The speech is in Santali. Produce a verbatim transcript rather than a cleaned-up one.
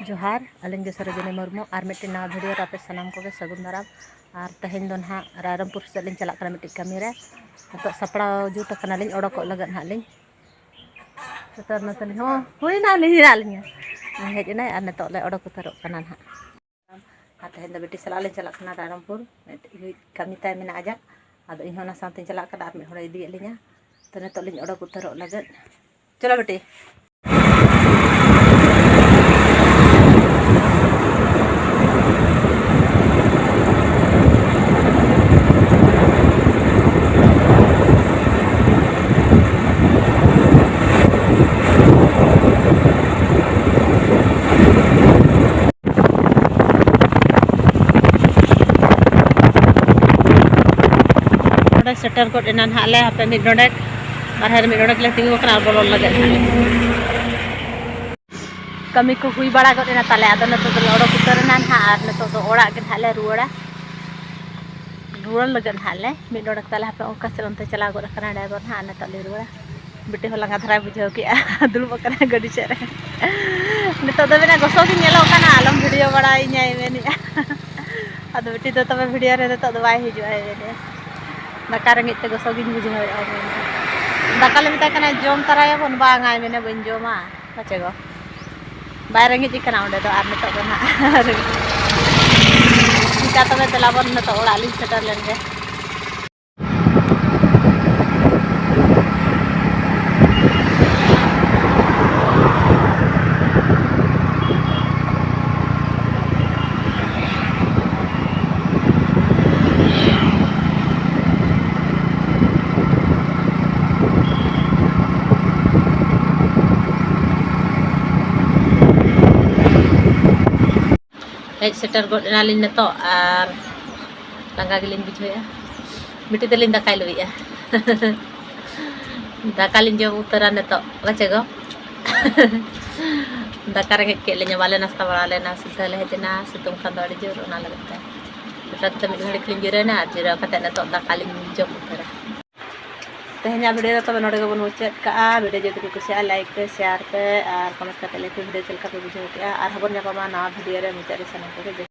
ᱡᱚᱦᱟᱨ, ᱟᱹᱞᱤᱧ ᱜᱮ ᱥᱚᱨᱳᱡᱤᱱᱤ ᱢᱩᱨᱢᱩ᱾ ᱟᱨ ᱢᱤᱫᱴᱮᱱ ᱱᱟᱣᱟ video ᱨᱮ ᱟᱯᱮ ᱥᱟᱱᱟᱢ ᱠᱚᱜᱮ ᱥᱟᱹᱜᱩᱱ ᱫᱟᱨᱟᱢ᱾ ᱟᱨ ᱛᱮᱦᱮᱧ ᱫᱚ ᱱᱟᱦᱟᱜ ᱨᱟᱭᱨᱚᱝᱯᱩᱨ ᱥᱮᱫ ᱞᱤᱧ ᱪᱟᱞᱟᱜ ᱠᱟᱱᱟ ᱢᱤᱫᱴᱤᱡ ᱠᱟᱹᱢᱤ ᱨᱮ᱾ ᱱᱤᱛᱚᱜ ᱥᱟᱯᱲᱟᱣ ᱡᱩᱛ ᱟᱠᱟᱱᱟᱞᱤᱧ, ᱚᱰᱚᱠᱚᱜ ᱞᱟᱹᱜᱤᱫ ᱱᱟᱦᱟᱜ ᱞᱤᱧ᱾ ᱥᱮᱴᱮᱨ ᱱᱟᱛᱟᱞᱤᱧ ᱦᱚᱸ, ᱦᱩᱭᱱᱟ, ᱞᱤᱧ ᱦᱮᱡ ᱮᱱᱟᱭ ᱟᱨ ᱱᱤᱛᱚᱜ ᱞᱮ ᱚᱰᱚᱠ ᱩᱛᱟᱹᱨᱚᱜ ᱠᱟᱱᱟ ᱱᱟᱦᱟᱜ᱾ ᱟᱨ ᱛᱮᱦᱮᱧ ᱫᱚ ᱵᱤᱴᱤ ᱥᱟᱞᱟᱜ ᱞᱤᱧ ᱪᱟᱞᱟᱜ ᱠᱟᱱᱟ ᱨᱟᱭᱨᱚᱝᱯᱩᱨ, ᱢᱤᱫᱴᱤᱡ ᱠᱟᱹᱢᱤ ᱛᱟᱭ ᱢᱮᱱᱟᱜᱼᱟ ᱟᱡᱟᱜ᱾ ᱟᱫᱚ ᱤᱧ ᱦᱚᱸ ᱚᱱᱟ ᱥᱟᱶᱛᱮᱧ ᱪᱟᱞᱟᱜ ᱠᱟᱱᱟ, ᱟᱨ ᱢᱤᱫ ᱦᱚᱲᱮ ᱤᱫᱤᱭᱮᱫ ᱞᱤᱧᱟ᱾ ᱛᱚ ᱱᱤᱛᱚᱜ ᱞᱤᱧ ᱚᱰᱚᱠ ᱩᱛᱟᱹᱨᱚᱜ ᱞᱟᱹᱜᱤᱫ᱾ ᱪᱚᱞᱚ ᱵᱤᱴᱤ᱾ ᱱᱚᱰᱮ ᱥᱮᱴᱮᱨ ᱜᱚᱫ ᱮᱱᱟ ᱱᱟᱦᱟᱜ ᱞᱮ, ᱦᱟᱯᱮ ᱢᱤᱫ ᱰᱚᱸᱰᱮᱠ, ᱵᱟᱨᱦᱮ ᱨᱮ ᱢᱤᱫ ᱰᱚᱸᱰᱮᱠ ᱞᱮ ᱛᱤᱸᱜᱩ ᱟᱠᱟᱱᱟ ᱟᱨ ᱵᱚᱞᱚᱱ ᱞᱟᱹᱜᱤᱫ ᱱᱟᱦᱟᱜ ᱞᱮ᱾ ᱠᱟᱹᱢᱤ ᱠᱚ ᱦᱩᱭ ᱵᱟᱲᱟ ᱜᱚᱫ ᱮᱱᱟ ᱛᱟᱞᱮ, ᱟᱫᱚ ᱱᱤᱛᱚᱜ ᱫᱚᱞᱮ ᱚᱰᱚᱠ ᱩᱛᱟᱹᱨ ᱮᱱᱟ ᱱᱟᱦᱟᱜ ᱟᱨ ᱱᱤᱛᱚᱜ ᱫᱚ ᱚᱲᱟᱜ ᱜᱮ ᱱᱟᱦᱟᱜ ᱞᱮ ᱨᱩᱣᱟᱹᱲᱟ᱾ ᱨᱩᱣᱟᱹᱲ ᱞᱟᱹᱜᱤᱫ ᱱᱟᱦᱟᱜ ᱞᱮ ᱢᱤᱫ ᱰᱚᱸᱰᱮᱠ ᱛᱟᱞᱮ, ᱦᱟᱯᱮ ᱚᱠᱟ ᱥᱮᱫ ᱚᱱᱛᱮ ᱪᱟᱞᱟᱣ ᱜᱚᱫ ᱟᱠᱟᱱᱟ ᱰᱟᱭᱵᱚᱨ ᱱᱟᱦᱟᱜ, ᱟᱨ ᱱᱤᱛᱚᱜ ᱞᱮ ᱨᱩᱣᱟᱹᱲᱟ᱾ ᱵᱤᱴᱤ ᱦᱚᱸ ᱞᱟᱸᱜᱟ ᱫᱷᱟᱨᱟᱭ ᱵᱩᱡᱷᱟᱹᱣ ᱠᱮᱜᱼᱟ, ᱫᱩᱲᱩᱵ ᱟᱠᱟᱱᱟᱭ ᱜᱟᱹᱰᱤ ᱥᱮᱫ ᱨᱮ᱾ ᱱᱤᱛᱚᱜ ᱫᱚ ᱢᱮᱱᱟ ᱜᱚᱥᱚ ᱜᱤᱧ ᱧᱮᱞᱚᱜ ᱠᱟᱱᱟ, ᱟᱞᱚᱢ video ᱵᱟᱲᱟᱭᱤᱧᱟᱭ ᱢᱮᱱᱮᱜᱼᱟ᱾ ᱟᱫᱚ ᱵᱤᱴᱤ ᱫᱚ ᱛᱚᱵᱮ video ᱨᱮ ᱱᱤᱛᱚᱜ ᱫᱚ ᱵᱟᱭ ᱦᱤᱡᱩᱜᱼᱟᱭ ᱢᱮᱱᱮᱜᱼᱟ᱾ ᱫᱟᱠᱟ ᱨᱮᱸᱜᱮᱡ ᱛᱮ ᱜᱚᱥᱚ ᱜᱤᱧ ᱵᱩᱡᱷᱟᱹᱣᱮᱜᱼᱟ ᱢᱮᱱᱮᱜᱼᱟ᱾ ᱫᱟᱠᱟ ᱞᱮ ᱢᱮᱛᱟᱭ ᱠᱟᱱᱟ, "ᱡᱚᱢ ᱛᱟᱨᱟᱭᱟᱵᱚᱱ", "ᱵᱟᱝᱟᱭ ᱢᱮᱱᱮ, ᱵᱟᱹᱧ ᱡᱚᱢᱟ", ᱯᱟᱪᱮ ᱜᱚ᱾ ᱵᱟᱭ ᱨᱮᱸᱜᱮᱡ ᱠᱟᱱᱟ ᱚᱸᱰᱮ ᱫᱚ, ᱟᱨ ᱱᱤᱛᱚᱜ ᱫᱚ ᱱᱟᱦᱟᱜ ᱨᱮᱸᱜᱮᱡ᱾ ᱪᱤᱠᱟ ᱛᱚᱵᱮ ᱫᱮᱞᱟ ᱵᱚᱱ ᱱᱤᱛᱚᱜ ᱚᱲᱟᱜ ᱞᱤᱧ ᱥᱮᱴᱮᱨ ᱞᱮᱱ ᱜᱮ᱾ ᱦᱮᱡ ᱥᱮᱴᱮᱨ ᱜᱚᱫ ᱮᱱᱟᱞᱤᱧ ᱱᱤᱛᱚᱜ, ᱟᱨ ᱞᱟᱸᱜᱟ ᱜᱮᱞᱤᱧ ᱵᱩᱡᱷᱟᱹᱣᱮᱫᱼᱟ᱾ ᱵᱤᱴᱤ ᱛᱟᱹᱞᱤᱧ ᱫᱟᱠᱟᱭ ᱞᱩᱭᱮᱫᱼᱟ᱾ ᱫᱟᱠᱟ ᱞᱤᱧ ᱡᱚᱢ ᱩᱛᱟᱹᱨᱟ ᱱᱤᱛᱚᱜ, ᱵᱟᱪᱮ ᱜᱚ? ᱫᱟᱠᱟ ᱨᱮᱸᱜᱮᱡ ᱠᱮᱫ ᱞᱤᱧᱟ, ᱵᱟᱞᱮ ᱱᱟᱥᱛᱟ ᱵᱟᱲᱟ ᱞᱮᱱᱟ, ᱥᱤᱫᱷᱟᱹ ᱞᱮ ᱦᱮᱡ ᱮᱱᱟ, ᱥᱤᱛᱩᱝ ᱠᱷᱟᱱ ᱫᱚ ᱟᱹᱰᱤ ᱡᱳᱨ, ᱚᱱᱟ ᱞᱟᱹᱜᱤᱫ ᱛᱮ᱾ ᱦᱚᱴᱟᱛ ᱛᱮ ᱢᱤᱫ ᱜᱷᱟᱹᱲᱤᱡ ᱞᱤᱧ ᱡᱤᱨᱟᱹᱣ ᱮᱱᱟ, ᱟᱨ ᱡᱤᱨᱟᱹᱣ ᱠᱟᱛᱮ ᱱᱤᱛᱚᱜ ᱫᱟᱠᱟ ᱞᱤᱧ ᱡᱚᱢ ᱩᱛᱟᱹᱨᱟ᱾ ᱛᱮᱦᱮᱧᱟᱜ video ᱫᱚ ᱛᱚᱵᱮ ᱱᱚᱰᱮ ᱜᱮᱵᱚᱱ ᱢᱩᱪᱟᱹᱫ ᱠᱟᱜᱼᱟ᱾ Video ᱡᱩᱫᱤ ᱯᱮ ᱠᱩᱥᱤᱭᱟᱜᱼᱟ, like ᱯᱮ, share ᱯᱮ ᱟᱨ comment ᱠᱟᱛᱮ ᱞᱟᱹᱭ ᱯᱮ video ᱪᱮᱫ ᱞᱮᱠᱟ ᱯᱮ ᱵᱩᱡᱷᱟᱹᱣ ᱠᱮᱜᱼᱟ᱾ ᱟᱨᱦᱚᱸ ᱵᱚᱱ ᱧᱟᱯᱟᱢᱟ ᱱᱟᱣᱟ video ᱨᱮ᱾ ᱢᱩᱪᱟᱹᱫ ᱨᱮ ᱥᱟᱱᱟᱢ ᱠᱚᱜᱮ ᱡᱚᱦᱟᱨ᱾